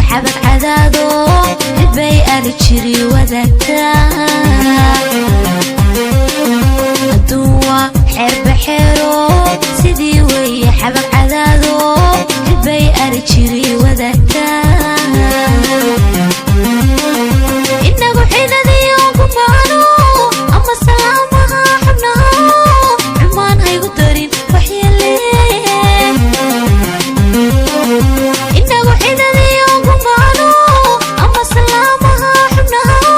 Xabad cadaado xilbay ali jiri wadaagtaa. Adduun waa xeerbaxeero, sidii weeye xabad cadaado xilbay ali jiri wadaagtaa. Inagu xidadiyo gumaano ama salaamaha xubnaha, xumaan haygu darin waxyeele. Inagu xidadiyo gumaano ama salaamaha xubnaha,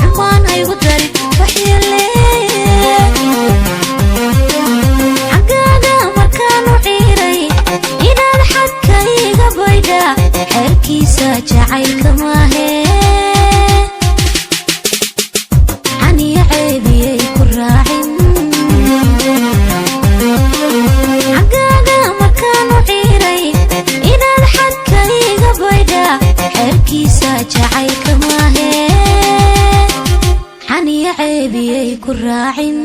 xumaan haygu darin waxyeele. Xaggaaga markaanu ciiray inaad xadkayga baydha, xeerkiisa jacaylka maahe, xaniya ceebiyay ku raacin. Xaggaaga markaanu ciiray inaad xadkayga baydha, xeerkiisa jacaylka maahe, xaniya ceebiyay ku raacin.